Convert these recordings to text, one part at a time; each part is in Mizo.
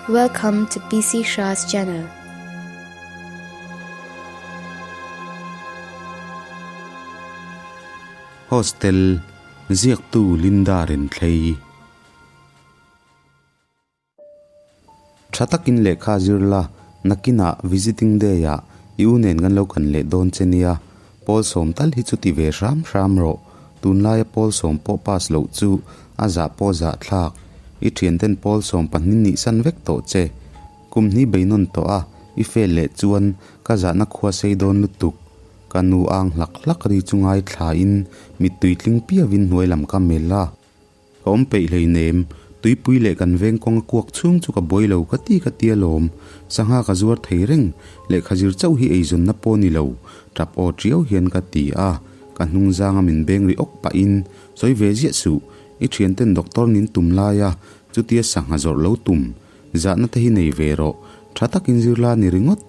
Welcome to PC Shah's channel. Hostel, Ziaktu Linda Renthlei. Tha takin lehkha zir la, nakinah visiting day ah i u nen kan lo kan leh dawn che nia, pawl sawm tal hi chu ti ve hram hram rawh, tunlaia pawl sawm pawh pass loh chu a zah pawh zah thlak, i thianten pawl sawm pahnih nih san vek tawh che, kum hnih beinawn tawh a, i fail leh chuan ka zahna khua sei dawn lutuk, ka nu ang hlak hlak ri chu ngaithlain mittui tling piauin hnuai lam ka melh a. Ka awm peih hleinem, tuipui leh kan veng kawng a kuak chhung chu ka buai lo ka ti ka ti alawm. Sangha ka zuar thei reng, lehkha zir chauh hi eizawnna pawh ni lo, tap aw tiau hian ka ti a. Ka hnung zanga min beng ri awk pahin, Sawi ve ziah suh, i thianten doctor nin tum laia chutia sangha zawrh lo tum, zahna te hi nei ve rawh, tha takin zirla ni ringawt,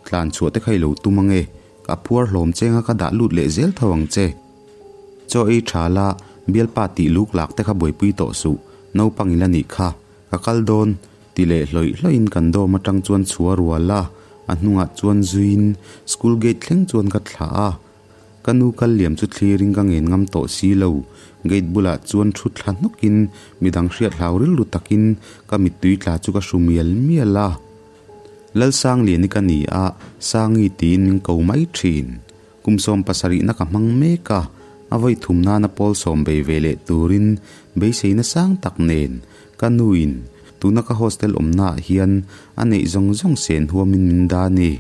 tlan chhuah te kha i lo tum ange, ka phuar hlawm chenga ka dah lut leh zel tho ang che. Chaw ei tha la, bialpa tih luk lak te kha buaipui tawh suh, naupang ila nih kha, ka kal dawn, ti leh hlawih hlawih in kan dawm atang chuan chhua rual a, a hnungah chuan zuiin school gate thleng chuan ka thlah a, ka nu kal liam chu thlirin ka ngen ngam tawh si lo, gate bulah chuan thu thla hnawkin midang hriat hlau rilru takin ka mittui tla chu ka hru mial mial a. Lalsangliani ka ni a, Sangi tiin min ko mai thin. Kum 70 na ka hmang mek a, a vawi thum nana pawl sawm bei ve leh turin beiseina sang tak nen ka nuin tuna ka hostel awmnaah hian a neih zawng zawng sen huamin min dah a ni.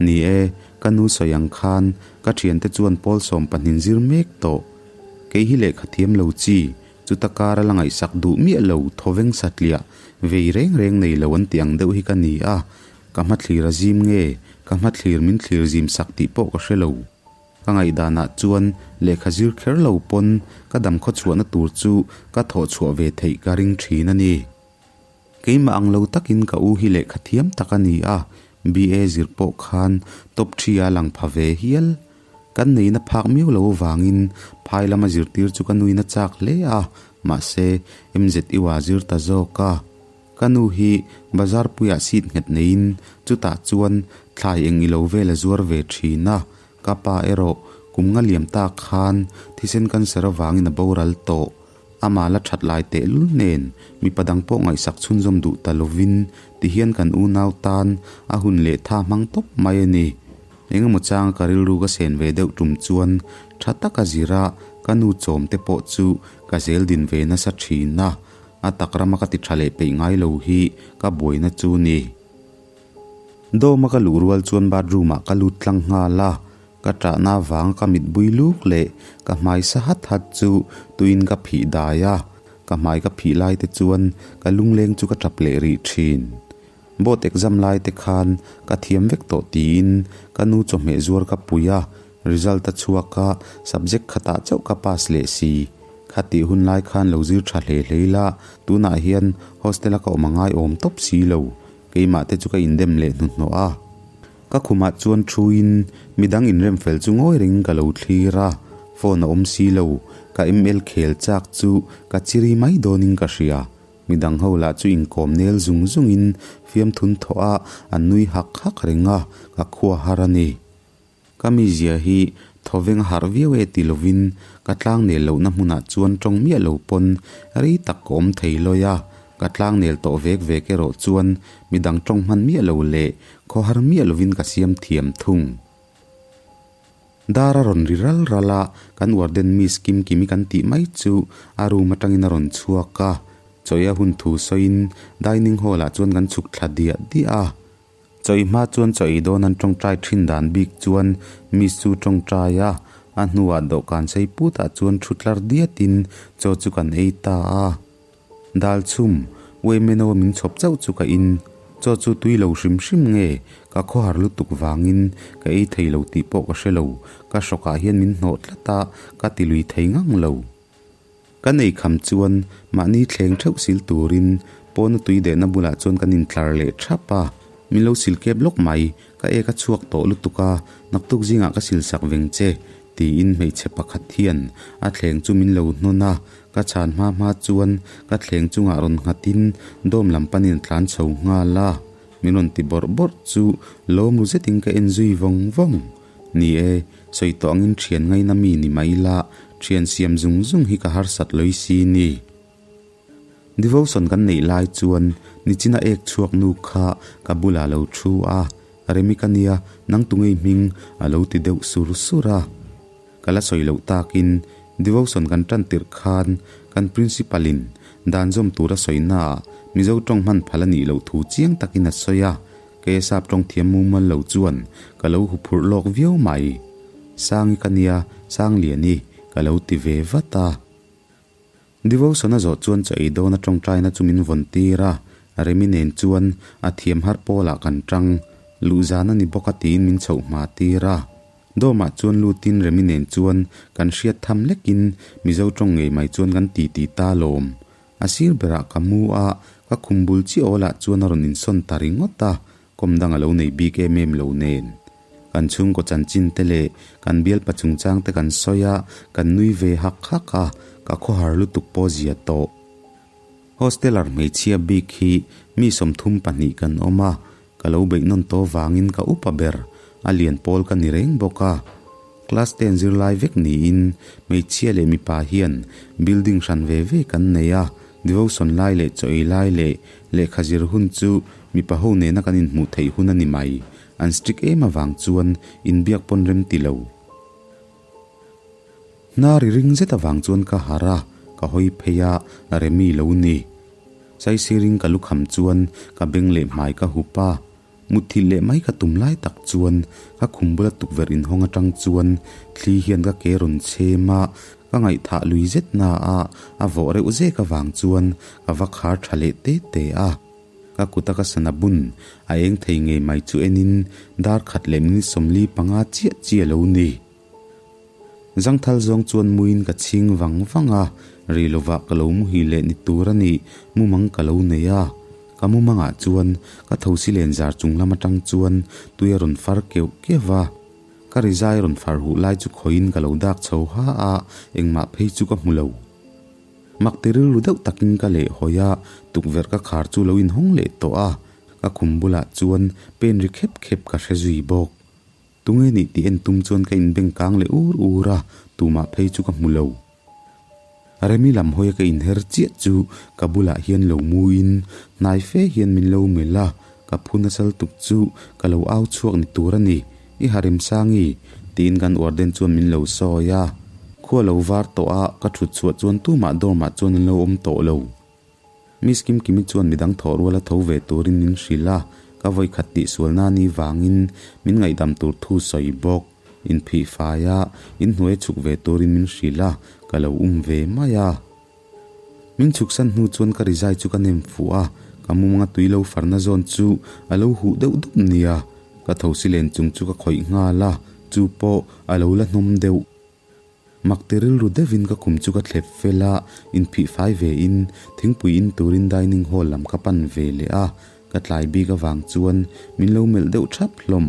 Ni e, ka nu sawi ang khan ka thiante chuan pawl 12 zir mek tawh. Kei hi lehkha thiam lo chi, chuta kara la ngaihsak duh miah lo thawveng satliah vei reng reng nei lo an tih ang deuh hi ka ni a, Ka hmathlir a zim nge? Ka hmathlir min thlir zim sak tih pawh ka hre lo. Ka ngaihdanah chuan lehkha zir kher lo pawn ka dam khawchhuahna tur chu ka thawh chhuah ve theih ka ring thin a ni. Keimah ang lo takin ka u hi lehkha thiam tak a ni a, BA zir pawh khan top three a lang pha ve hial. Kan neihna phak miau lo avangin phai lama zirtir chu ka nuina chak hle a, mahse MZU a zir ta zawk a. Ka nu hi bazar puiah seat nghet neiin chutah chuan thlai eng ilo vel a zuar ve thin a, ka pa erawh kum nga liam tak khan thisen cancer avangin a boral tawh. Amah la that lai tehlul nen mipa dang pawh ngaihsak chhunzawm duh ta lovin tihian kan unau tan a hun leh tha hmang tawp mai a ni. Engemaw changa ka rilru ka sen ve deuh tum chuan tha taka zira ka nu chawm te pawh chu ka zel din ve nasa thin a. A tak rama ka ti tha leh peih ngai lo hi ka buaina chu ni. Dawma ka luh rual chuan bathroom ah ka lut tlang nghal a, ka ṭahna avanga ka mit bui luk leh ka hmai sa hat hat chu tuin ka phih dai a, ka hmai ka phih lai te chuan ka lungleng chu ka ṭap leh rih ṭhin. Board exam lai te khan ka thiam vek tawh tiin ka nu chawhmeh zuar ka pui a, Result a chhuak a, subject khatah chauh ka pass leh si. Khatih hun lai khan lo zir tha hle hle ila, tunah hian hostel a ka awm a ngai awm tawp si lo. Keimah te chu ka indem leh hnuhnawh a. Ka khumah chuan thuin midang inrem fel chu ngawi rengin ka lo thlir a, phone a awm si lo, ka ML khel chak chu ka chiri mai dawnin ka hria. Midang ho lah chu inkawm nel zung zungin fiamthun thawh a, an nui hak hak reng a, ka khua har a ni. Ka mizia hi thawveng a harh viau e ti lovin ka tlang nel lohna hmunah chuan tawng miah lo pawn rei tak ka awm thei lawi a, ka tlang nel tawh vek vek erawh chuan midang tawng hman miah lo leh khawhar miah lovin ka siam thiam thung. Dar a rawn ri ral ral a, kan warden miss Kim Kimi kan tih mai chu a room atangin a rawn chhuak a, chawi a hun thu sawiin dining hall ah chuan kan chhuk thla diah diah a. Chawi hma chuan chaw ei dawn an tawngtai thin dan bik chuan Miss chu tawngtai a, a hnuah dawhkan sei putah chuan thu tlar diatin chaw chu kan ei ta a. Dal chhum, Uaimeno min chhawp chauh chu ka in. Chaw chu tui lo hrim hrim nge, ka khawhar lutuk vangin ka ei thei lo tih pawh ka hre lo, ka hrawkah hian min hnawh tlat a, ka ti lui thei ngang lo. Kan ei kham chuan mahni thleng theuh sil turin pawna tui dehna bulah chuan kan intlar leh thap a, min lo sil kep lawk mai, ka ek a chhuak tawh lutuk a, naktuk zingah ka sil sak veng che, tiin hmeichhe pakhat hian a thleng chu min lo hnawn a, Ka chhan hma hma chuan ka thleng chungah rawn nghatin dawm lam panin a tlan chho nghal a, min rawn ti bawrh bawrh chu lawm ru zetin ka en zui vawng vawng. Ni e, sawi tawh angin thian ngaina mi ni mai ila, thian siam zung zung hi ka harsat lawih si ni. Devotion kan neih lai chuan nichina ek chhuak nu kha ka bulah lo thu a, Remi ka nia, nang tu ngei hming a lo ti deuh sur sur a. Ka la sawi loh takin devotion kan tan tirh khan kan principal in dan zawm tura sawina ah Mizo tawng hman phal a nih loh thu chiang takin a sawi a, kei a sap tawng thiam mumal lo chuan ka lo huphurh lawk viau mai. Sangi ka nia, Sangliani ka lo ti ve vat a. Devotion a zawh chuan chaw ei dawn a tawngtaina chu min vawn tir a, Remi nen chuan a thiam har pawlah kan tang, luh zan a ni bawk a tiin min chhoh hma tir a. Dawmah chuan lutin Remi nen chuan kan hriat tham lekin Mizo tawng ngei mai chuan kan ti ti ta lawm. A sir berah ka mu a, ka khum bul chi awlah chuan a rawn insawn ta ringawt a, kawm dang a lo nei bik em em lo nen. Kan chhungkaw chanchin te leh kan bialpa chungchang te kan sawi a, kan nui ve hak hak a, ka khawhar lutuk pawh zia tawh. Hosteler hmeichhia bik hi mi 32 kan awm a, ka lo beih nawn tawh vangin ka upa ber, a lian pawl ka ni reng bawk a. Class ten zirlai vek niin hmeichhia leh mipa hian building hran ve ve kan nei a, devotion lai leh chaw ei lai leh lehkha zir hun chu mipa ho nena kan inhmuh theih hun a ni mai. An strict em avang chuan inbiak pawn rem ti lo. Hna ri ring zet avang chuan ka harh a, ka hawi phei a, Remi lo ni. Saisirin ka lukham chuan ka beng leh hmai ka hup a, mutthilh leh mai ka tum lai tak chuan ka khum bula tukverh inhawng atang chuan thli hian ka ke rawn chhem a, ka ngaihthah lui zet na a, a vawh reuh zek avang chuan ka va khar tha leh te te a. Ka kuta ka sana bun a eng thei ngei mai chu enin dar khat leh minute 45 chiah chiah lo ni. Zangthal zawng chuan muin ka chhing vang vang a, ri lovah ka lo muhil leh ni tur a nih mumang ka lo nei a. Ka mumangah chuan ka thosi len zar chung lam atang chuan tui a rawn far keuh keuh va. Ka rizai rawn far huh lai chu khawiin ka lo dak chho ha a, engmah phei chu ka hmu lo. Mak ti rilru deuh takin ka leh hawi a, tukverh ka khar chu lo inhawng leh tawh a, ka khum bulah chuan pen ri khep khep ka hre zui bawk. Tunge nih tih en tum chuan ka inbeng kang leh ur ur a, tumah phei chu ka hmu lo. Remi lam hawia ka inher chiah chu ka bulah hian lo muin hnai fe hian min lo melh a, ka phu nasal tuk chu ka lo au chhuak ni tur a ni. I Haremsangi, tiin kan warden chuan min lo sawi a. Khua lo var tawh a, ka thut chhuah chuan tumah dorm ah chuan an lo awm tawh lo. Miss Kimkimi chuan midang thawh ruala tho ve turin min hrilh a, ka vawikhat tihsualna ni vangin min ngaihdam tur thu sawi bawk. Inphih fai a, inhnuai chhuk ve turin min hrilh a, ka lo um ve mai a. Min chhuksan hnu chuan ka rizai chu ka nem fuh a, ka mumanga tui lo farna zawn chu a lo huh deuh dup nia. Ka thosi len chung chu ka khawih nghal a, chu pawh a lo la hnawm deuh. Mak ti rilru deuhin ka khum chu ka thlep fel a, inphih fai vein thingpui in turin dining hall lam ka pan ve leh a, ka tlai bik avang chuan min lo melh deuh thap hlawm.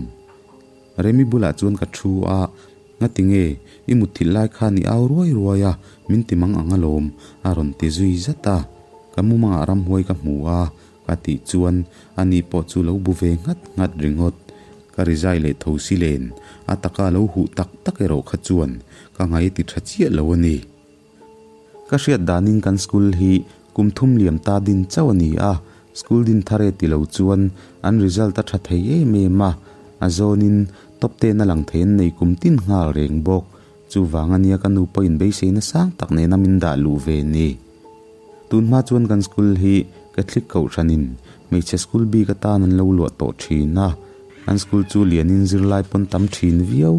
Remi bulah chuan ka thu a, Ngati nge, i mutthilh lai khan i au ruai ruai a, min ti mang ang alawm, a rawn ti zui zat a. Ka mumangah ramhuai ka hmu a, ka tih chuan ani pawh chu lo bu ve nghat nghat ringawt. Ka rizai leh tho si len, a taka lo huh tak tak erawh kha chuan ka ngai ti tha chiah lo a ni. Ka hriat danin kan school hi kum thum liam ta din chauh a ni a, school din thar e ti lo chuan an result a tha thei em em a, a zawnin top ten a lang thei an nei kum tin nghal reng bawk. Chuvang a nia ka nu pawhin beiseina sang tak nena min dah luh ve ni. Tun hma chuan kan school hi Catholic kohhranin hmeichhe school bik atan an lo luah tawh thin a, an school chu lianin zirlai pawn tam thin viau.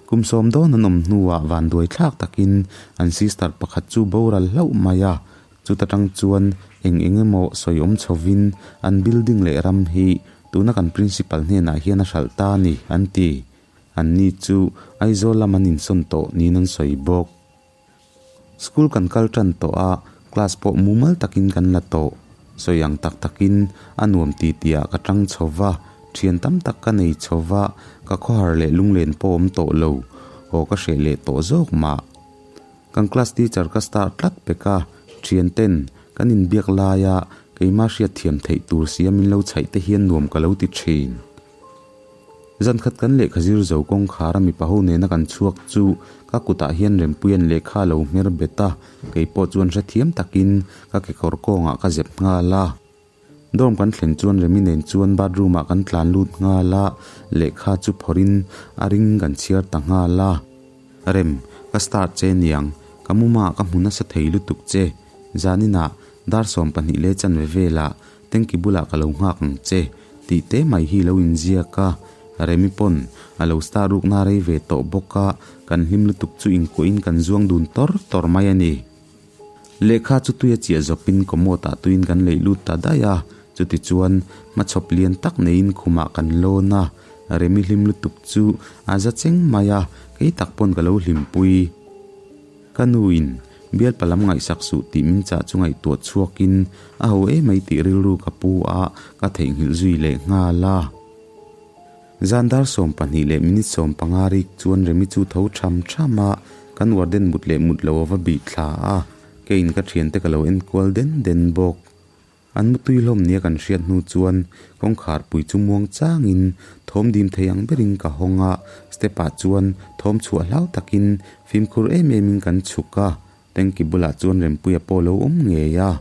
Kum sawm dawn an awm hnuah vanduai thlak takin an sister pakhat chu boral hlauh mai a, chuta tang chuan eng eng emaw sawi awm chhovin an building leh ram hi tuna kan principal hnenah hian a hralh ta a ni an ti. Anni chu Aizawl lam an insawn tawh niin an sawi bawk. School kan kal tan tawh a, class pawh mumal takin kan la tawh. Sawi ang tak takin a nuam ti tihah ka tang chho va, thian tam tak ka nei chho va, ka khawhar leh lunglen pawh awm tawh lo, haw ka hreh leh tawh zawk mah. Kan class teacher ka star tlat pek a, thian ten kan inbiak laia keima hriat thiam theih tur sia min lo chhaih te hian nuam ka lo ti thin. Zan khat kan lehkha zir zo kawngkhar a mipa ho nena kan chhuak chu ka kutah hian Rempuia'n lehkha a lo hmer bet a, kei pawh chuan hrethiam takin ka kekawr kawngah ka zep nghal a. Dorm kan thlen chuan Remi nen chuan bathroom ah kan tlan lut nghal a, lehkha chu phawrhin a ring kan chhiar ta nghal a. Rem, ka start che niang, ka muma ka hmu nasa thei lutuk che, zaninah dar 12 leh chanve velah tanki bulah ka lo nghak ang che tih te mai hi lo inziak a, Remi pawn a lo star rukna rei ve tawh bawk a, kan hlim lutuk chu inkuahin kan zuang dun tawr tawr mai a ni. Lehkha chu tui a chiah zawpin commode ah tuiin kan leih lut ta daih a, chutichuan hmachhawp lian tak neiin khumah kan lawn a, Remi hlim lutuk chu a za cheng mai a, kei tak pawn ka lo hlimpui. Ka nuin bialpa lam ngaihsak suh tih min chah chu ngaihtuah chhuakin a ho emai tih rilru ka pu a, ka theihnghilh zui leh nghal a. Zan dar 12 leh minute 15 rik chuan Remi chu tho tham tham a, kan warden mut leh mut lo a va bih thla a, keiin ka thiante ka lo enkual den den bawk. An mutui hlawm nia kan hriat hnu chuan kawngkhar pui chu muang changin thawm dim thei ang berin ka hawng a, step ah chuan thawm chhuah hlau takin fimkhur em emin kan chhuk a, tanki bulah chuan Rempuia pawh lo awm ngei a.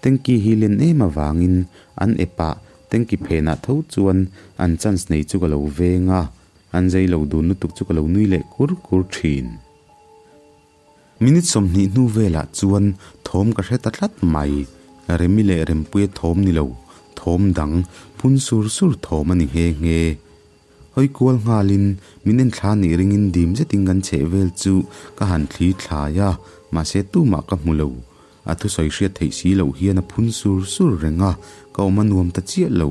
Tanki hi len em avangin an epah tanki phenah tho chuan an chance nei chu ka lo veng a, an zei lo dun lutuk chu ka lo nui leh kur kur thin. Minute 20 hnu velah chuan thawm ka hre ta tlat mai. Remi leh Rempuia thawm ni lo, thawm dang, phun sur sur thawm a ni nghe nghe. Hawi kual nghalin min en thla nih ringin dim zetin kan chheh vel chu ka han thli thlai a, mahse tumah ka hmu lo. A thusawi hriat theih si loh hian a phun sur sur reng a, ka awm a nuam ta chiah lo.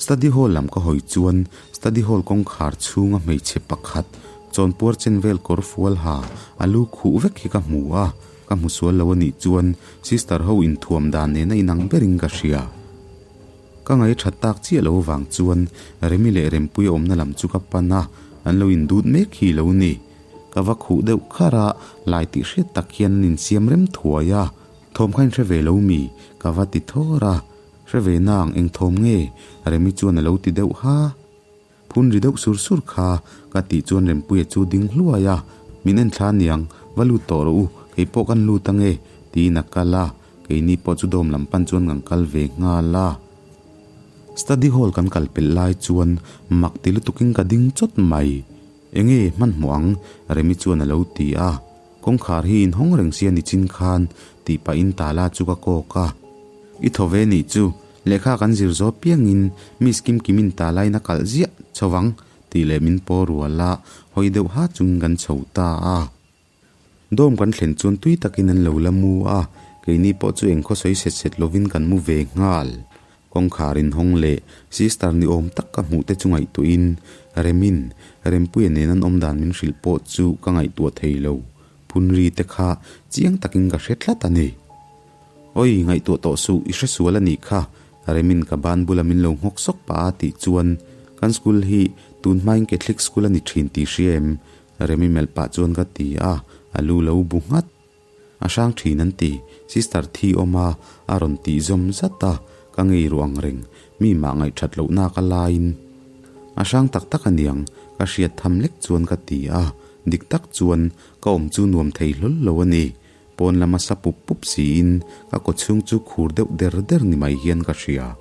Study hall lam ka hawi chuan study hall kawngkhar chhunga hmeichhe pakhat chawnpuar chen vel kawr fual ha a lu khuh vek hi ka hmu a, ka hmu sual lo a nih chuan sister ho inthuam dan nena inang berin ka hria. Ka ngaih that tak chiah lo vang chuan Remi leh Rempuia awmna lam chu ka pan a, an lo indut mek hi lo ni. Ka va khuh deuh khar a, lai tih hriat tak hian an insiam rem thuai a, thawm kha in hre ve lo mi? Ka va ti thawr a, Hre ve nang eng thawm nge? Remi chuan a lo ti deuh ha. Phun ri deuh sur sur kha ka tih chuan Rempuia chu ding hluai a, Min en thla niang, va lut tawh rawh u, kei pawh kan lut ange, tiin a kal a, keini pawh chu dawm lam pan chuan kan kal ve nghal a. Study hall kan kal pelh lai chuan mak ti lutukin ka ding chawt mai. Enge hmanhmawh ang? Remi chuan a lo ti a. Kawngkhar hi inhawng reng sia ni chin khan tih pahin tala chu ka kawk a. I thaw ve nih chu, lehkha kan zir zawh piangin Miss Kimkimin talain a kalh ziah chho vang tih leh min paw rual a, hawi deuh ha chungin kan chho ta a. Dawm kan thlen chuan tui takin an lo la mu a, keini pawh chu engkhaw sawi set set lovin kan mu ve nghal. Kawngkhar inhawng leh sister ni awm tak ka hmuh te chu ngaihtuahin Remin, Rempuia nen an awm dan min hrilh pawh chu ka ngaihtuah thei lo. Phunri te kha chiang takin ka hre tlat a ni. Oi, ngaihtuah tawh suh, i hre sual a nih kha, Remin ka ban bula min lo nghawk sawk pah a tih chuan kan school hi tun hmain Catholic school a ni thin tih hria em? Remi melh pah chuan ka ti a, a lu lo bu nghat. A hrang thin an ti, sister thi awm a, a rawn tih zawm zat a, ka ngei ruh ang reng, mi mah ngaihthat lohna ka laiin. A hrang tak tak aniang, ka hriat tham lek chuan ka ti a, dik tak chuan ka awm chu nuam thei hlawl lo a ni. Pawn lama sa pup pup siin ka kawchhung chu khur deuh der der ni mai hian ka hria.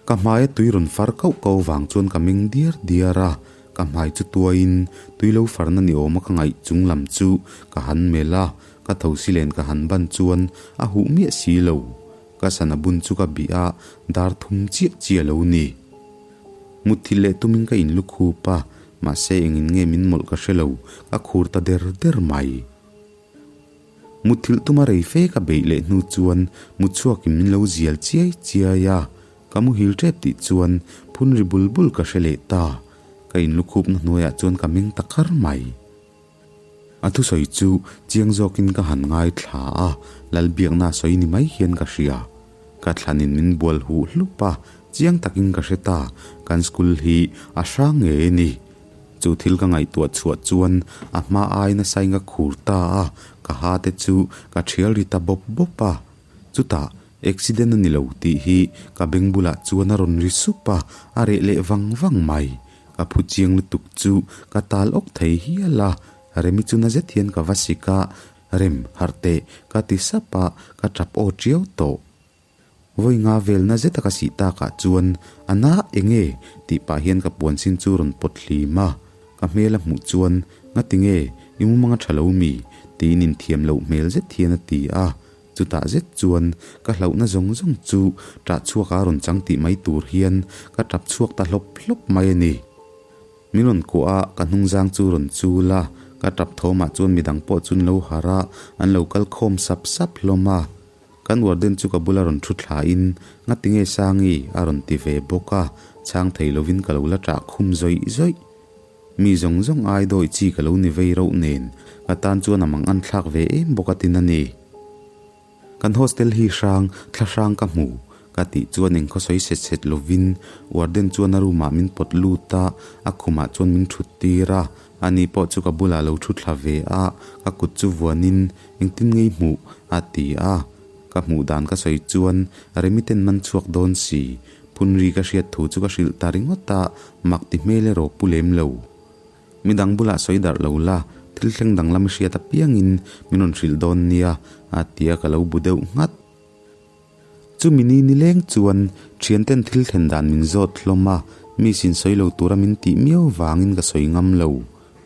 Ka hmaia tui rawn far kauh kauh vang chuan ka meng diar diar a, ka hmai chu tuaiin tui lo farna ni awma ka ngaih chung lam chu ka han melh a, ka tho si len ka han ban chuan a huh miah si lo. Ka sana bun chu ka bih a, dar thum chiah chiah lo ni. Mutthilh leh tumin ka inlu khup a, mahse engin nge min mawlh ka hre lo, ka khur ta der der mai. Mutthilh tuma rei fe ka beih leh hnu chuan mutchhuakin min lo zial chiai chiai a, ka muhil tep tih chuan phun ri bul bul ka hre leh ta. Ka inlukhupna hnuaiah chuan ka meng ta kar mai. A thusawi chu chiang zawkin ka han ngaithla a, Lalbiakna sawi ni mai hian ka hria. Ka thlanin min bual huh hlup a, chiang takin ka hre ta, kan school hi a hrang ngei a ni. Chu thil ka ngaihtuah chhuah chuan a hma ai nasa in ka khur ta a, ka ha te chu ka thial ri ta bawp bawp a. Chutah accident a ni lo tih hi ka beng bulah chuan a rawn ri sup a, a reh leh vang vang mai. Ka phu chiang lutuk chu ka tal awk thei hial a, Remi chu na zet hian ka va sik a, Rem, harh teh, ka ti sap a, ka tap aw tiau tawh. Vawi nga vel na zeta ka sih takah chuan a na eng e tih pah hian ka puan sin chu rawn pawt hlim a, ka hmel a hmuh chuan ngati nge i mumang a tha lo mi tiin inthiam loh hmel zet hian a ti a, chutah zet chuan ka hlauhna zawng zawng chu ṭah chhuak a rawn chang tih mai tur hian ka ṭap chhuak ta hlawp hlawp mai a ni. Min rawn kuah a, ka hnungzang chu rawn chul a, ka ṭap thawmah chuan midang pawh chu an lo harh a, an lo kal khawm sap sap hlawm a. Kan warden chu ka bula rawn thu thlain, Ngati nge Sangi? a rawn ti ve bawk a, chhang thei lovin ka lo la ṭah khum zawih zawih. Mi zawng zawng ai dawi chi ka lo ni vei rauh nen, ka tan chuan a mang an thlak ve em bawk a tin a ni. Kan hostel hi hrang, thla hrang ka hmu, ka tih chuan engkhaw sawi set set lovin warden chuan a room ah min pawt lut a, a khumah chuan min thut tir a, ani pawh chu ka bulah lo thu thla ve a, ka kut chu vuanin Engtin ngei hmuh? a ti a. Ka hmuh dan ka sawi chuan Remiten man chhuak dawn si. Phun ri ka hriat thu chu ka hrilh ta ringawt a, mak ti hmel erawh pu lem lo. Midang bulah sawi darh lo la, thil thleng danglam i hriat apiangin min rawn hrilh dawn nia, a ti a ka lo bu deuh nghat. Chumi ni nileng chuan thianten thil thlen dan min zawt hlawm a, mi sin sawi lo tura min tih miau vangin ka sawi ngam lo.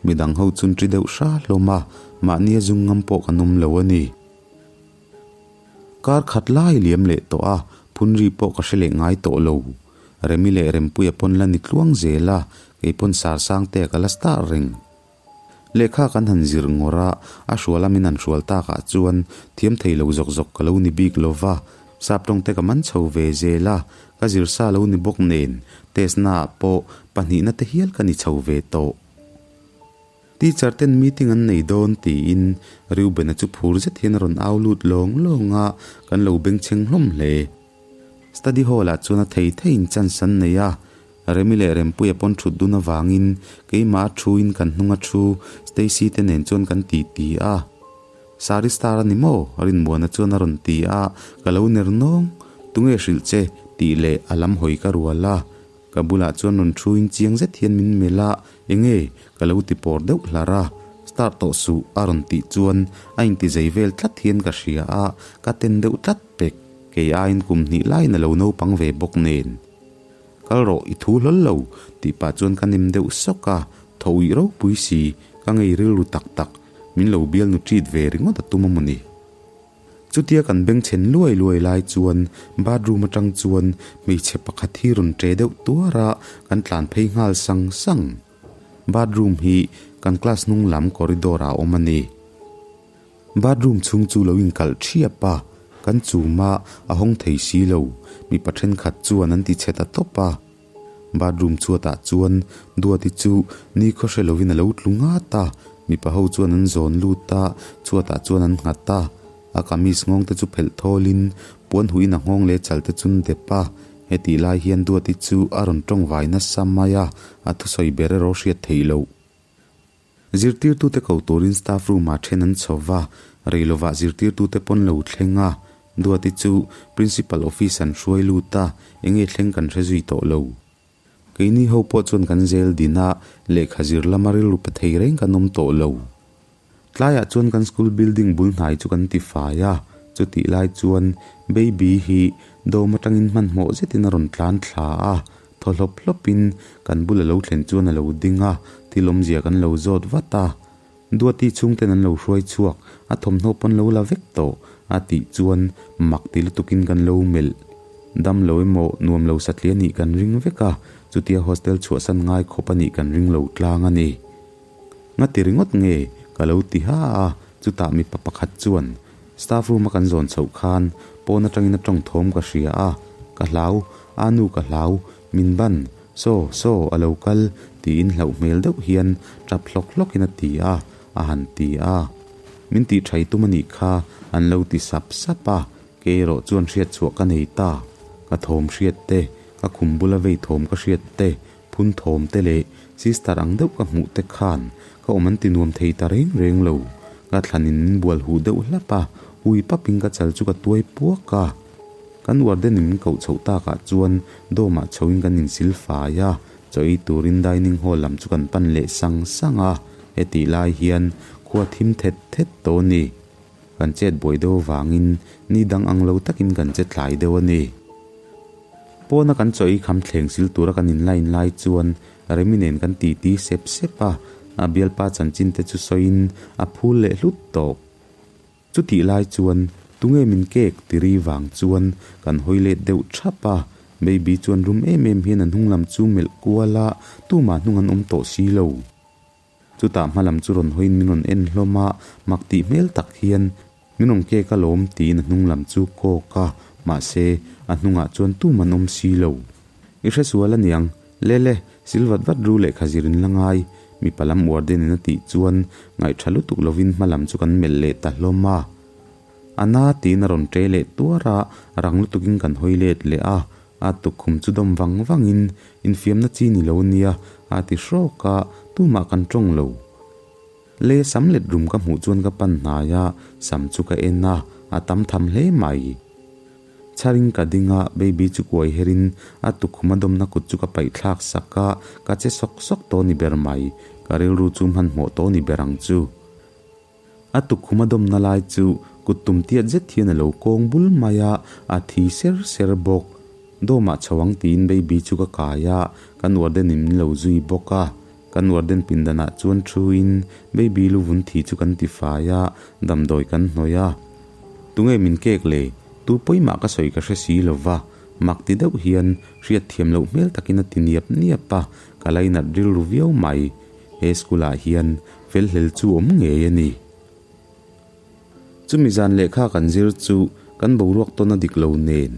Midang ho chun ṭi deuh hra hlawm a, mahnia zung ngam pawh kan awm lo a ni. Kar khat lai liam leh tawh a, phun ri pawh ka hre leh ngai tawh lo. Remi leh Rempuia pawn la ni tluang zel a, kei pawn Sarsangtea ka la star reng. Lehkha kan han zir ngawr a, a hrual a min han hrual takah chuan thiam thei lo zawk zawk ka lo ni bik lo va, sap tawng te ka man chho ve zel a, ka zir sa lo ni bawk nen test naah pawh pahnihna te hial ka ni chho ve tawh. Teacher ten meeting an nei dawn tiin Reuben-a chu phur zet hian a rawn au lut lawng lawng a, kan lo bengchheng hlawm hle. Study hall ah chuan a thei theiin chance an nei a, Remi leh Rempuia pawn thut dun avangin keimah a thu in kan hnung a thu Stacy te nen chuan kan ti ti a. Sari star a ni maw? Rinmuana chuan a rawn ti a, ka lo ner nawng. Tunge hrilh che? tih leh a lam hawi ka rual a. Ka bulah chuan rawn thu in chiang zet hian min melh a, Enge? ka lo ti pawr deuh hlar a. Star tawh suh a rawn tih chuan a inti zei vel tlat hian ka hria a, ka ten deuh tlat pek. Kei aiin kum hnih laiin a lo naupang ve bawk nen. Kal rawh, i thu hlawl lo, tih pah chuan ka nem deuh sawk a, thaw uih ropui si, ka ngei rilru tak tak, min lo bialnu treat ve ringawt a tum a maw ni. Chutia kan beng chhen luai luai lai chuan bathroom atang chuan hmeichhe pakhat hi rawn ṭe deuh tuar a, kan tlan phei nghal sang sang. Bathroom hi kan class hnung lam corridor ah a awm a ni. Bathroom chhung chu lo inkalh thiap a, kan chum a, a hawng thei si lo, mipa thenkhat chuan an ti chhe ta tawp a. Bathroom chhuatah chuan Duati chu nikhaw hre lovin a lo tlu ngat a, mipa ho chuan an zawn lut a, chhuatah chuan an nghat a. A kamis nghawng te chu phelh thawlin puan huiin a nghawng leh chal te chu an dep a. Hetih lai hian Duati chu a rawn tawngvai nasa mai a, a thusawi ber erawh hriat theih loh. Zirtirtute ko turin staff room-ah then an chho va, rei lovah zirtirtute pawn lo thleng a, Duati chu Principal office an hruai lut a, enge thleng kan hre zui tawh lo. Keini ho pawh chuan kan zel din a, lehkha zir lama rilru pe thei reng kan awm tawh lo. Tlaiah chuan kan school building bul hnai chu kan ti fai a, chutih lai chuan Baby hi dawm atangin hmanhmawh zetin a rawn tlan thla a, Thaw hlawp hlawpin kan bul a lo thlen chuan a lo ding a, thil awmzia kan lo zawt vat a. Duati chhungten an lo hruai chhuak, a thawmhnaw pawn lo la vek tawh, a tih chuan mak ti lutukin kan lo melh. Dam lo emaw nuam lo satliah nih kan ring vek a, chutia hostel chhuahsan ngai khawp a nih kan ring lo tlang a ni. Ngati ringawt nge? ka lo ti ha a, chutah mipa pakhat chuan staff room a kan zawn chhoh khan pawn atangin a tawng thawm ka hria a, ka hlau, a nu ka hlau, min ban, saw, saw, a lo kal, tiin hlauh hmel deuh hian tap hlawk hlawkin a ti a, a han ti a. Min tih thai tum a nih kha, an lo ti sap sap a, kei erawh chuan hriat chhuah ka nei ta, ka thawm hriat te, ka khum bula vei thawm ka hriat te. Phun thawm te leh sister ang deuh ka hmuh te khan ka awm an ti nuam thei ta reng reng lo. Ka thlanin min bual huh deuh hlap a, hui papin ka chal chu ka tuai puak a. Kan warden in min koh chhoh takah chuan dome ah chhoin kan insil fai a, chaw ei turin dining hall lam chu kan pan leh sang sang a, hetih lai hian khua thim thet thet tawh a ni. Kan chet buai deuh avangin ni dang ang lo takin kan che tlai deuh a ni. Pawna kan chaw ei kham thleng sil tura kan inline lai chuan Remi nen kan titi sep sep a, a bialpa chanchin te chu sawiin a phul leh hlut tawk. Chutih lai chuan tunge min kek ti ri vang chuan kan hawi let deuh thap a, Baby chuan rum em em hian a hnung lam chu melh kual a, tumah hnung an awm tawh si lo. Chutah hma lam chu rawn hawiin min rawn en hlawm a, mak tih hmel tak hian min rawn kek alawm tiin a hnung lam chu kawk a, mahse a hnungah chuan tum an awm si lo. I hre sual aniang, le le, sil vat vat ru lehkha zir in la ngai, mipa lam uar den in a tih chuan ngaihṭha lutuk lovin hma lam chu kan melh leh ta hlawm a. A na tiin a rawn ṭe leh tuar a, rang lutukin kan hawi let leh a, A tukkhum chu dawm vang vangin, Infiamna chi ni lo nia, a ti hrawk a, tumah kan tawng lo. Le sam let rum ka hmuh chuan ka pan hnai a, sam chu ka en a, a tam tham hle mai. Chharin ka ding a, baby chu kuai herin a tukkhum a dawmna kut chu ka paih thlak sak a, ka che sawk sawk tawh ni ber mai, ka rilru chu hmanhmawh tawh ni ber ang chu. A tukkhum a dawmna lai chu kut tum tiat zet hian a lo kawng bul mai a, a thi ser ser bawk. Dawmah chho ang tiin baby chu ka kai a, kan warden in min lo zui bawk a. Kan warden pindanah chuan thu in baby lu vun thi chu kan ti fai a, damdawi kan hnawih a. Tunge min kek le? Tu pawimah ka sawi ka hre si lo va, mak ti deuh hian hriat thiam loh hmel takin a ti niap niap a, ka lainat rilru viau mai. He school ah hian felhlel chu awm ngei a ni. Chumi zan lehkha kan zir chu kan boruak tawn a dik lo nen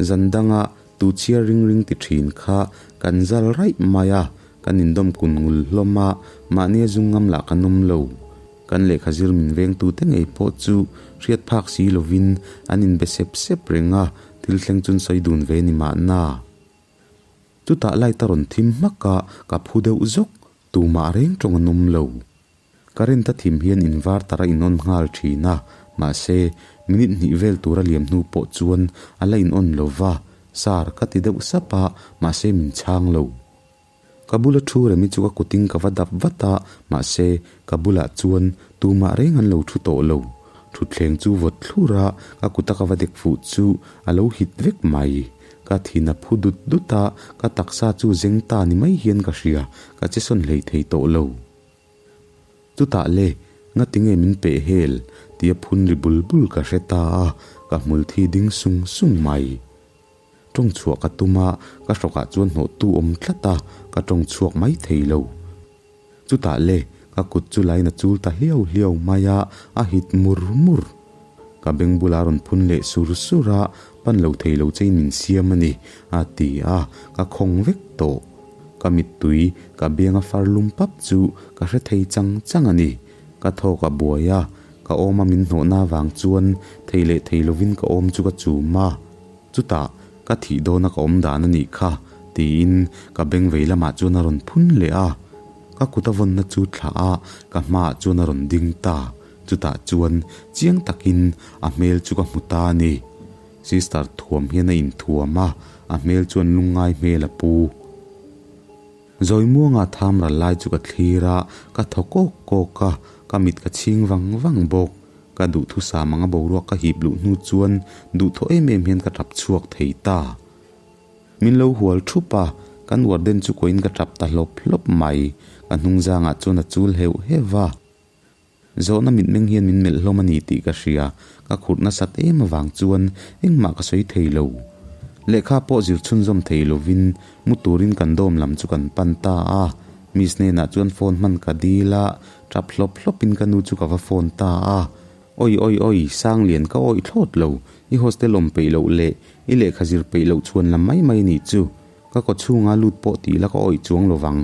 zan danga tu chhiar ring ring ti thin kha kan zal raih mai a, kan indawm kun ngul hlawm a, mahnia zung ngam lah kan awm lo. Kan lehkha zir min vengtu te ngei pawh chu hriat phak si lovin an inbe sep sep reng a, thil thleng chun sawi dun ve ni mahna. Chutah light a rawn thim hmak a, ka phu deuh zawk, tumah reng tawng an awm lo. Current a thim hian inverter a in on nghal thin a, mahse minute hnih vel tur a liam hnu pawh chuan a la in on lo va, Sir ka ti deuh sap a, mahse min chhang lo. Ka bula thu remi chu ka kutin ka va dap vat a, mahse ka bulah chuan tumah reng an lo thu tawh lo. Thutthleng chu vawt thlur a, ka kuta ka va dek fuh chu a lo hit vek mai. Ka thin a phu dut dut a, ka taksa chu zeng ta ni mai hian ka hria, ka che sawn hlei thei tawh lo. Chutah le, ngatinge min peh hel? tia phun ri bul bul ka hre ta a, ka hmul thi ding sung sung mai. Tawng chhuah ka tum a, ka hrawkah chuan hnawhtu awm tlat a, ka tawng chhuak mai thei lo. Chutah le, ka kut chu lain a chul ta hliau hliau mai a, a hit mur mur. Ka beng bulah a rawn phun leh sur sur a, pan lo thei lo chein min siam a ni, a ti a, ka khawng vek tawh. Ka mittui, ka bianga far lum pap chu ka hre thei chang chang a ni. Ka thawk a buai a, ka awma min hnawhna avang chuan thei leh thei lovin ka awm chu ka chum a. Chutah, ka thih dawna ka awm dan a nih kha, tiin ka beng vei lamah chuan a rawn phun leh a. Ka kut a vawnna chu thlah a, ka hmaah chuan a rawn ding ta. Chutah chuan chiang takin a hmel chu ka hmu ta a ni. Sister thuam hian a inthuam a, a hmel chuan lungngai hmel a pu. Zawimuanga tham ral lai chu ka thlir a, ka thaw kawk kawk a, ka mit ka chhing vang vang bawk. Ka duhthusam anga boruak ka hip luh hnu chuan duhthawh em em hian ka tap chhuak thei ta. Min lo hual thup a, kan warden chu kuahin ka tap ta hlawp hlawp mai. Ka hnung zangah chuan a chul heuh heuh a. Zawhna mitmeng hian min melh hlawm a ni tih ka hria, ka khurh nasat em avang chuan engmah ka sawi thei lo. Lehkha pawh zir chhunzawm thei lovin mu turin kan dawm lam chu kan pan ta a. Miss hnenah chuan phone hman ka dil a, tap hlawp hlawpin ka nu chu ka va phone ta a. Oi oi oi, Sanglian ka awih thlawt lo, i hostel awm peih loh leh i lehkha zir peih loh chhuan lam mai mai nih chu. Ka kaw chhunga lut pawh tih la ka awih chuang lo vang.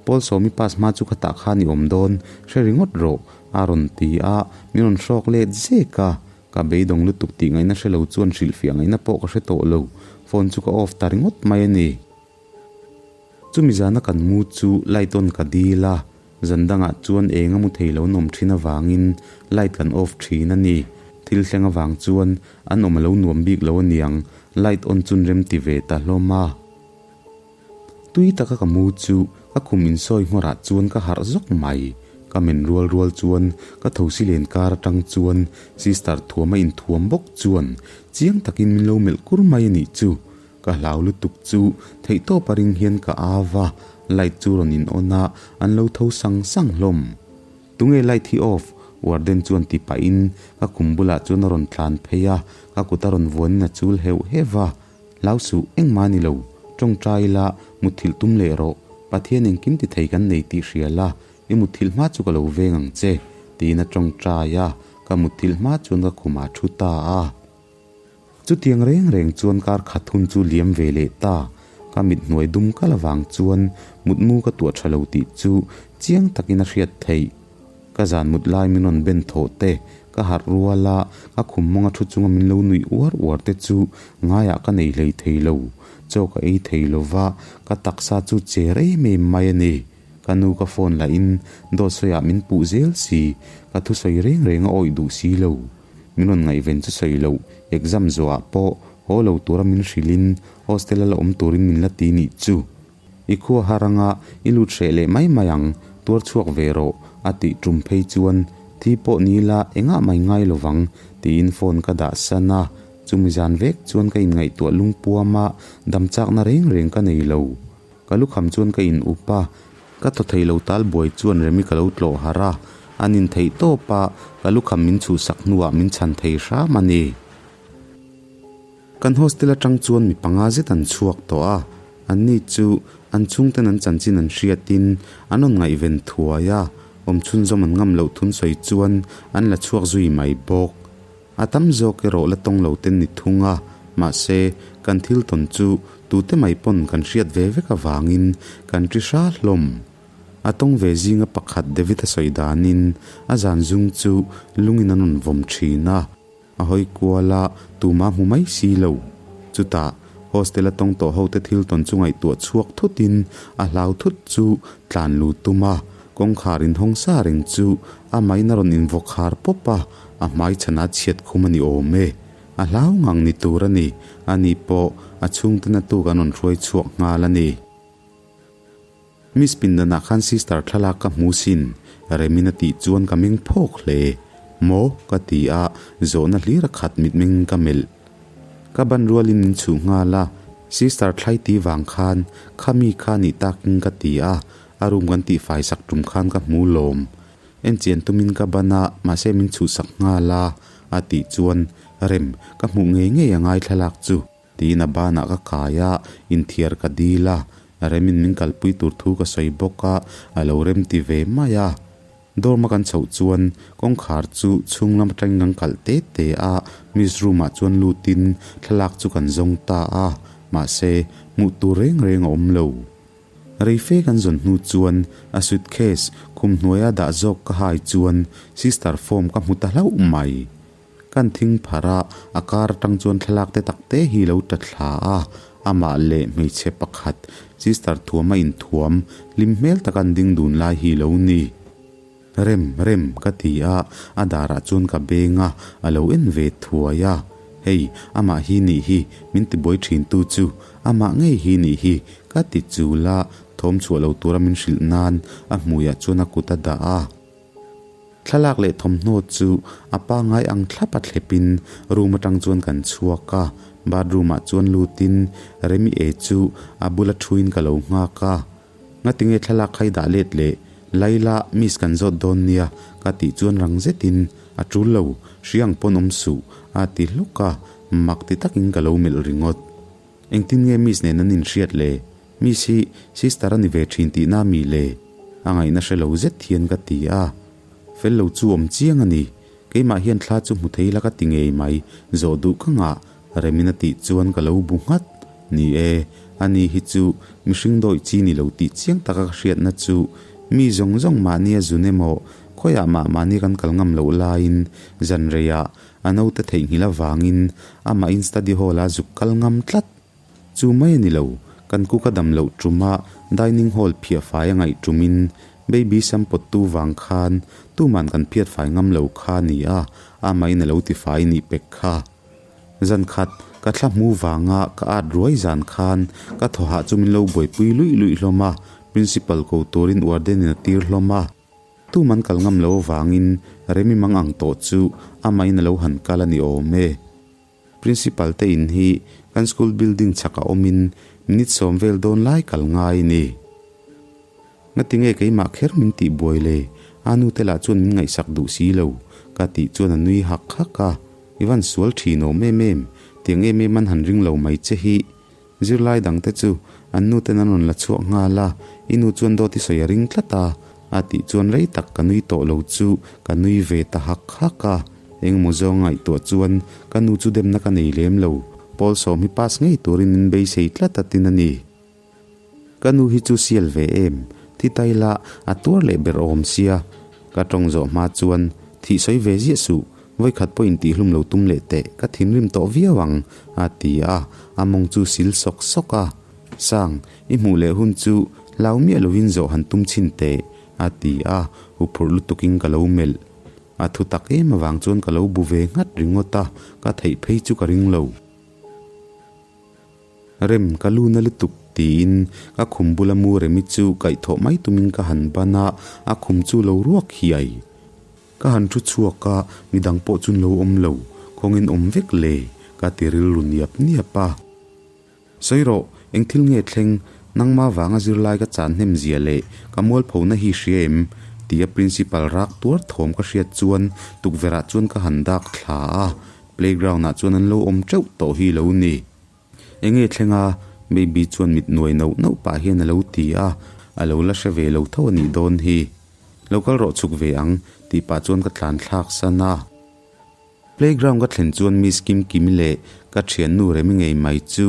Paul Sawmi pass hma chu khatah khan i awm dawn, hre ringawt rawh, a rawn ti a, min rawn hrawk let zek a. Ka beidawng lutuk tih ngaihna hre lo chuan hrilhfiah ngaihna pawh ka hre tawh lo, phone chu ka off ta ringawt mai a ni. Chumi zana kan mu chu light on ka dil a, zan dangah chuan eng a mu thei lo an awm thin avangin light kan off thin a ni. Thil thleng avang chuan an awm a lo nuam bik lo aniang, light on chun rem ti ve ta hlawm a. Tui taka ka mu chu ka khum insawi nghawrah chuan ka harh zawk mai. Ka men rual rual chuan ka thosi len kar atang chuan sister thuama inthuam bawk chuan chiang takin min lo melh kur mai a nih chu. Ka hlau lutuk chu theihtawp a ring hian ka au va, light chu rawn in on a, an lo tho sang sang hlawm. Tunge light hi off? Warden chuan ti pahin ka khum bulah chuan a rawn tlan phei a, ka kut a rawn vuanin a chul heuh heuh va. Hlau suh, engmah a ni lo, tawngtai ila mutthilh tum leh rawh, Pathian engkim ti thei kan nei tih hria la, i mutthilh hma chu ka lo veng ang che, tiin a tawngtai a, ka mutthilh hma chuan ka khumah a thu ta a. Chutiang reng reng chuan kar khat hun chu liam ve leh ta, ka mit hnuai dum kal avang chuan mutmu ka tuah tha lo tih chu chiang takin a hriat theih. Ka zan mut lai min rawn ben thawh te, ka harh rual a, ka khum mawnga thu chunga min lo nuih uar uar te chu ngaiah ka nei hlei thei lo. Chaw ka ei thei lo va, ka taksa chu che rem em mai a ni. Ka nu ka phone lahin dawt sawiah min puh zel si, ka thusawi reng reng a awih duh si lo. Min rawn ngaihven chu sawi loh, exam zawhah pawh haw lo tura min hrilhin hostel a la awm turin min la ti nih chu. I khua har anga i lut hreh leh mai mai ang, tuar chhuak ve rawh, a tih tum phei chuan thi pawh ni la engah mai ngai lovang, tiin phone ka dah san a. Chumi zan vek chuan ka inngaihtuah lungpuam a, dam chakna reng reng ka nei lo. Ka lukham chuan ka in up a, ka thaw thei lo tal buai chuan Remi ka lo tlawh harh a, an in theih tawp a, ka lukham min chhuhsak hnuah min chhan thei hram a ni. Kan hostel atang chuan mi panga zet an chhuak tawh a, anni chu an chhungten an chanchin an hriatin an rawn ngaihven thuai a, awm chhunzawm an ngam loh thun sawi chuan an la chhuak zui mai bawk. A tam zawk erawh la tawng lo ten ni thung a, mahse kan thil tawn chu tute mai pawn kan hriat ve vek avangin kan ṭi hra hlawm. A tawng ve zinga pakhat David a sawi danin a zan zung chu lungin an rawn vawm ṭhin a. A hawi kual a, tumah hmu mai si lo. Chutah, hostel a tawng tawh hote thil tawn chu ngaihtuah chhuak thutin a hlau thut chu tlan lu tum a, kawngkhar inhawng sa reng chu a main a rawn invaw khar pawp a, a hmai chhana chhiat khum a ni awm e. A hlau ngang ni tur a ni, ani pawh a chhungte na tuk an rawn hruai chhuak nghal a ni. Miss pindanah khan sister thlalak ka hmu sin, Remina tih chuan ka meng phawk hle. Maw? ka ti a, zawhna hlir a khat mitmeng ka melh. Ka ban rualin min chhuh nghal a, sister thlai ti vang khan kha mi kha nih takin ka ti a, a room kan tihfai sak tum khan ka hmu lawm. Enchian tumin ka ban a, mahse min chhuhsak nghal a, a tih chuan Rem, ka hmuh ngei ngei a ngai thlalak chu. Tiin a banah ka kai a, inthiar ka dil a, Remin min kalpui tur thu ka sawi bawk a, a lo rem ti ve mai a. Dorm a kan chhoh chuan kawngkhar chu chhung lam atangin kan kalh te te a, Miss room ah chuan lutin thlalak chu kan zawng ta a, mahse hmuh tur reng reng a awm lo. Reife kan zawn hnu chuan a suitcase khum hnuaia dah zawk ka hai chuan sister form ka hmu ta hlauh mai. Kan thing phar a, a kar atang chuan thlalak te tak te hi lo ta thla a, amah leh hmeichhe pakhat sister thuam a inthuam hlim hmel taka an ding dun lai hi lo ni. Rem, rem ka ti a, a darah chuan ka beng a, a lo en ve thuai a. Hei, amah hi nih hi, min tibuai thin tu chu, amah ngei hi nih hi, ka ti chul a, thawm chhuah lo tura min hrilh nan a hmuiah chuan a kut a dah a. Thlalak leh thawmhnaw chu a pangngai ang thlap a thlepin room atang chuan kan chhuak a, bathroom ah chuan lutin Remi e chu a bula thuin ka lo nghak a. Ngatinge thlalak kha i dah let leh Laila miss kan zawt dawn nia ka tih chuan rang zetin a tul lo, hria ang pawn awm suh a ti hluk a, mak ti takin ka lo melh ringawt. Engtin nge miss nen an inhriat le? Miss hi sister a ni ve thin tihna mi le? A ngaihna hre lo zet hian ka ti a. Fel lo chu awm chiang a ni. Keimah hian thla chu hmu thei la ka ti ngei mai, zawh duh ka ngah, Remin a tih chuan ka lo bu nghat. Ni e, ani hi chu mihring dawih chi ni lo tih chiang taka ka hriatna chu mi zawng zawng mahni a zun emaw khawiah mah mahni kan kal ngam loh laiin zan reiah a naute theihnghilh avangin amah in study hall-a zuk kal ngam tlat. Chu mai a ni lo. Kan cook a dam loh ṭuma dining hall phiah fai a ngaih ṭumin baby sam pawttu vang khan tuman kan phiat fai ngam lo kha a ni a, amahin a lo ti fai nih pek kha. Zan khat ka thla hmu vanga ka at ruai zan khan ka thawhah chu min lo buaipui luih luih hlawm a, principal ko turin warden in a tir hlawm a. Tuman kal ngam lo avangin Remi mang ang tawh chu amahin a lo han kal a ni awm e. Principal te in hi kan school building chhakah awmin minute sawm vel dawn lai kal ngai a ni. Ngatinge keimah kher min tih buai le? A nu te lah chuan min ngaihsak duh si lo, ka tih chuan a nui hak hak a. I van sual thin awm em em, tiang em em an han ring lo mai che hi. Zirlai dang te chu an nu ten an rawn la chhuak nghal a, i nu chuan dawt i sawi a ring tlat a, a tih chuan rei tak ka nui tawh lo chu ka nui ve ta hak hak a. Engemaw zawng ngaihtuah chuan ka nu chu demna ka nei lem lo, Paul sawm hi pass ngei turin min beisei tlat a tin a ni. Ka nu hi chu sial ve em? Thi ta ila a tuar leh ber awm sia. Ka tawng zawh hma chuan thih sawi ve ziah suh, vawikhat pawh intihhlum lo tum leh teh, ka thinrim tawh viau ang, a ti a, a mawng chu sil sawk sawk a. Sang, i hmuh leh hun chu hlau miah lovin zawh han tum chhin teh, a ti a, huphurh lutukin ka lo melh. A thu tak em avang chuan ka lo bu ve nghat ringawt a, ka theih phei chu ka ring lo. Rem, ka lu na lutuk, tiin ka khum bula mu Remi chu kaihthawh mai tumin ka han ban a, a khum chu lo ruak hiai. Ka han thu chhuak a, midang pawh chun lo awm lo, khawngin awm vek le, ka ti rilru niap niap a. Sawi rawh, eng thil nge thleng, nangma vanga zirlai ka chan hnem zia leh ka mualphona hi hria em? tia principal rak tuar thawm ka hriat chuan tukverhah chuan ka han dak thla a, Playground ah chuan an lo awm teuh tawh hi lo ni. Enge thleng a? Baby chuan mit nuai nauh nauh pah hian a lo ti a, a lo la hre ve lo tho a nih dawn hi. Lo kal rawh chhuk ve ang tih pah chuan ka tlan thlak san a. Playground ka thlen chuan Miss Kim Kimi leh ka thiannu Remi ngei mai chu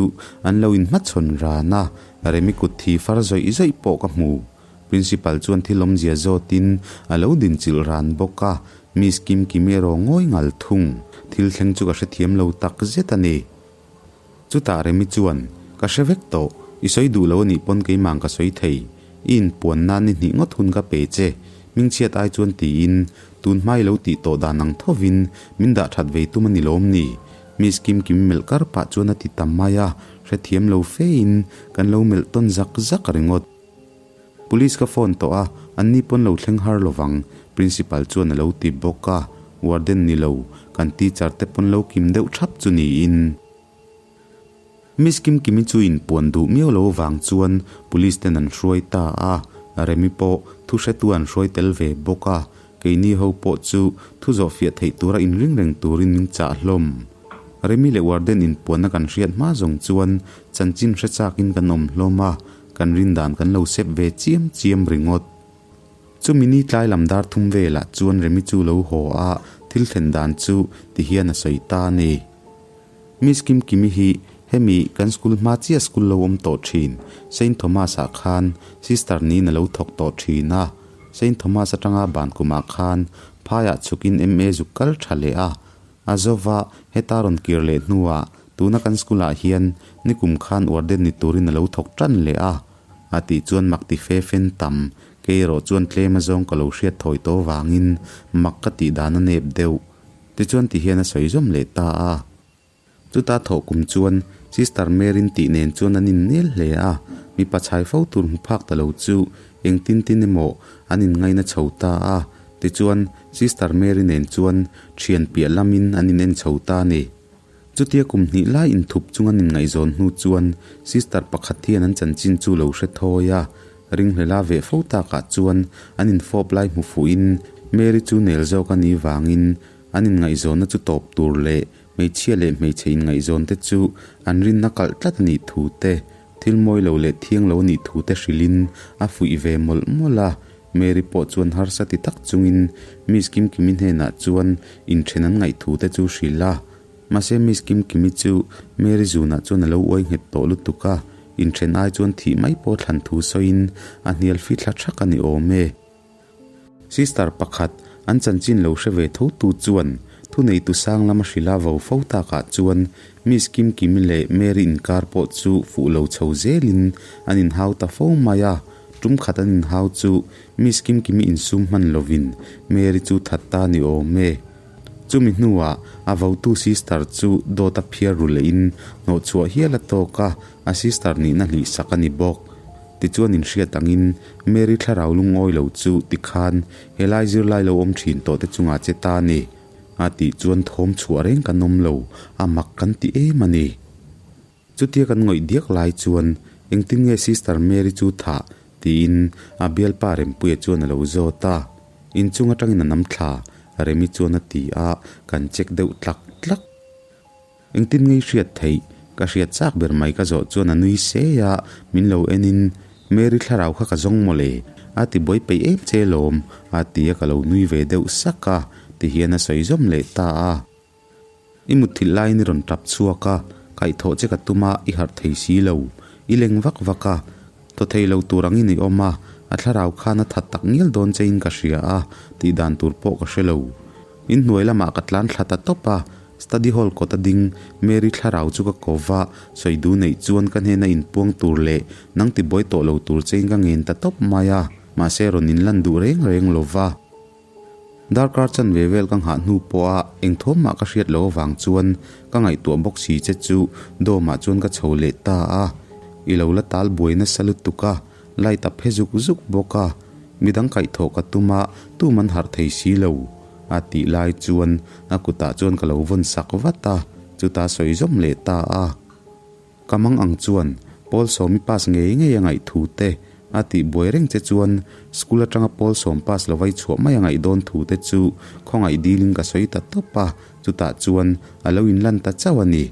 an lo inhmachhawn ran a, Remi kut thi far zawih zawih pawh ka hmu. Principal chuan thil awmzia zawtin a lo dinchilh ran bawk a, Miss Kim Kimi erawh ngawi ngal thung. Thil thleng chu ka hrethiam lo tak zet a ni. Chutah Remi chuan, Ka hre vek tawh, i sawi duh lo a nih pawn keimah ka sawi thei. I inpuan nan ni hnih ngawt hun ka pe che, hmingchhiat ai chuan tiin, tun hma i lo tih tawh dan ang thovin min dah that vei tum a ni lawm ni? Miss Kim Kimi melh kar pah chuan a ti ta mai a, hrethiam lo fein kan lo melh tawn zak zak ringawt. Police ka phone tawh a, an ni pawn lo thleng har lovang, Principal chuan a lo ti bawk a, warden ni lo, kan teacher te pawn lo kim deuh thap chu niin. Miss Kimkimi chu inpuan duh miau lo vang chuan police ten an hruai ta a, Remi pawh thu hretu an hruai tel ve bawk a, keini ho pawh chu thu zawh fiah theih tura inring reng turin min chah hlawm. Remi leh warden inpuanna kan hriat hma zawng chuan chanchin hre chakin kan awm hlawm a, Kan rin dan kan lo sep ve chiam chiam ringawt. Chumi ni tlai lam dar thum velah chuan Remi chu lo haw a, thil thlen dan chu ti hian a sawi ta a ni. Miss Kim Kimi hi hemi kan school hma chiah school lo awm tawh thin, Saint Thomas ah khan sister niin a lo thawk tawh thin a. Saint Thomas atanga ban kumah khan phaiah chhukin MA zuk kal tha leh a, A zova heta rawn kir leh hnuah tuna kan school ah hian nikum khan warden ni turin a lo thawk tan leh a, a tih chuan mak ti fe fen tam, kei erawh chuan tlem azawng ka lo hriat thawi tawh vangin mak ka tih dan a nep deuh. Tichuan ti hian a sawi zawm leh ta a. Chuta thawh kum chuan Sister Mary-in tih nen chuan an innel hle a, mipa chhai fo tur hmu phak ta lo chu engtin tin emaw an inngaina chho ta a. Tichuan Sister Mary nen chuan thian piah lamin an inen chho ta a ni. Chutia kum hnih lai inthup chung an inngaihzawn hnu chuan Sister pakhat hian an chanchin chu lo hre thawi a, ringhlela veh fo takah chuan an infawp lai hmu fuhin Mary chu nel zawk a nih vangin an inngaihzawnna chu tawp tur leh Hmeichhia leh hmeichhe inngaihzawn te chu an rinna kalh tlat a nih thu te, thil mawi lo leh thiang lo a nih thu te hrilhin a fuih ve mawlh mawlh a. Mary pawh chuan harsa ti tak chungin Miss Kimkimi hnenah chuan inthen an ngaih thu te chu hrilh a. Mahse Miss Kimkimi chu Mary zunah chuan a lo uai nghet tawh lutuk a, inthen ai chuan thih mai pawh thlan thu sawiin a hnial fi thla thak a ni awm e. Sister pakhat an chanchin lo hre ve tho tu chuan Thuneitu sang lama hrilha vo fo takah chuan Miss Kimkimi leh Mary inkar pawh chu fuh lo chho zelin an inhau ta fo mai a. Tum khat an inhau chu Miss Kimkimi insum hman lovin Mary chu that ta ni awm e. Chumi hnuah a votu sister chu dawt a phiar ru lehin hnawhchhuah hial a tawk a, a sister nihna hlihsak a ni bawk. Tichuan inhriat angin Mary thlarau lungawi lo chu tikhan helai zirlai lo awm thin tawh te chungah che ta a ni. A tih chuan thawm chhuah reng kan awm lo, a mak kan ti em a ni. Chutia kan ngawih diak lai chuan engtin nge Sister Mary chu thah tiin a bialpa Rempuia chuan a lo zawt a. Inchung atangin a nam thla, Remi chuan a ti a, kan check deuh tlak tlak. Engtin ngei hriat theih? Ka hriat chak ber mai ka zawh chuan a nui sei a, min lo en in, Mary thlarau kha ka zawng mawle, a ti buai peih em che lawm, a ti a ka lo nui ve deuh sak a, ti hian a sawi zawm leh ta a. I mutthilh laiin i rawn tap chhuak a, kaihthawh che ka tum a, i harh thei si lo. I leng vak vak a, thaw thei lo tur angin i awm a, a thlarau khan a that tak ngial dawn chein ka hria a, tih dan tur pawh ka hre lo. Inhnuai lamah ka tlan thla ta tawp a, study hall kawt a ding Mary thlarau chu ka ko va, sawi duh neih chuan ka hnena inpuang tur leh nang tibuai tawh lo tur chein ka ngen ta tawp mai a, mahse rawn inlan duh reng reng lo va. Darkar chanve vel ka nghah hnu pawha eng thawm mah ka hriat loh avang chuan ka ngaihtuah bawk si che chu dawmah chuan ka chho leh ta a, i lo la tal buai nasa lutuk a, light a phe zuk zuk bawk a, midang kaihthawh ka tum a, tum an harh thei si lo, a tih lai chuan a kutah chuan ka lo vawn sak vat a, chutah sawi zawm leh ta a. Ka mang ang chuan Paul Sawmi pass ngei ngei a ngaih thu te, a tih buai reng che chuan school atanga Paul Sawm pass lo vai chhuah mai a ngaih dawn thu te chu khawngaih dilin ka sawi ta tawp a, chutah chuan a lo inlan ta chauh a ni,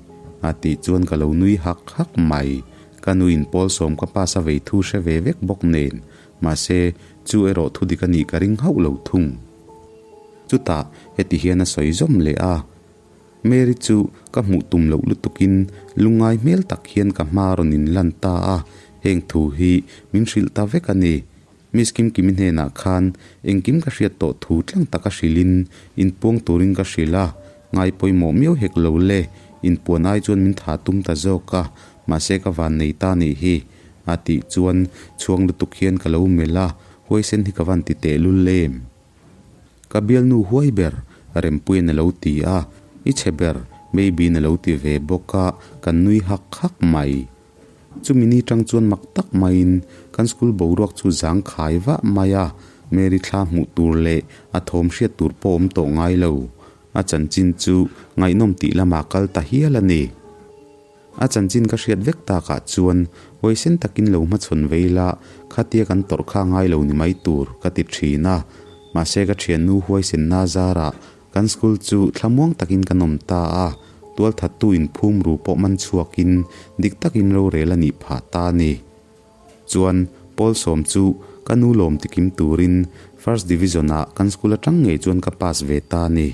a tih chuan ka lo nui hak hak mai. Ka nuin Paul Sawm ka pass a vei thu hre ve vek bawk nen, mahse chu erawh thu dik a nih ka ring hauh lo thung. Chutah heti hian a sawi zawm leh a. Mary chu ka hmuh tum loh lutukin lungngai hmel tak hian ka hma rawn inlan ta a, heng thu hi min hrilh ta vek a ni. Miss Kimkimi hnenah khan engkim ka hriat tawh thu tlang taka hrilhin inpuang turin ka hrilh a, ngai pawimawh miau hek lo le, inpuan ai chuan min tha tum ta zawk a, mahse ka van nei ta nih hi, a tih chuan chhuang lutuk hian ka lo melh a, huaisen hi ka van ti tehlul em? Ka bialnu huai ber, Rempuia'n a lo ti a, I chhe ber, Baby-in a lo ti ve bawk a, kan nui hak hak mai. Chumi ni tang chuan mak tak maiin kan school boruak chu zang khai vah mai a, Mary thla hmuh tur leh a thawm hriat tur pawh awm tawh ngai lo. A chanchin chu ngaihnawm tih lamah kal ta hial a ni. A chanchin ka hriat vek takah chuan huaisen takin lo hmachhawn vei la, khatia kan tawrh kha ngai lo ni mai tur ka ti thin a. Mahse ka thiannu huaisenna zarah kan school chu thlamuang takin kan awm ta a, tualthattu inphum ru pawh man chhuakin dik takin rorel a nih phah ta a ni. Chuan Paul sawm chu ka nu lawm tikim turin First Division ah kan school atang ngei chuan ka pass ve ta a ni.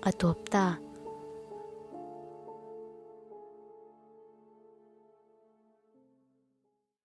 A tawp ta.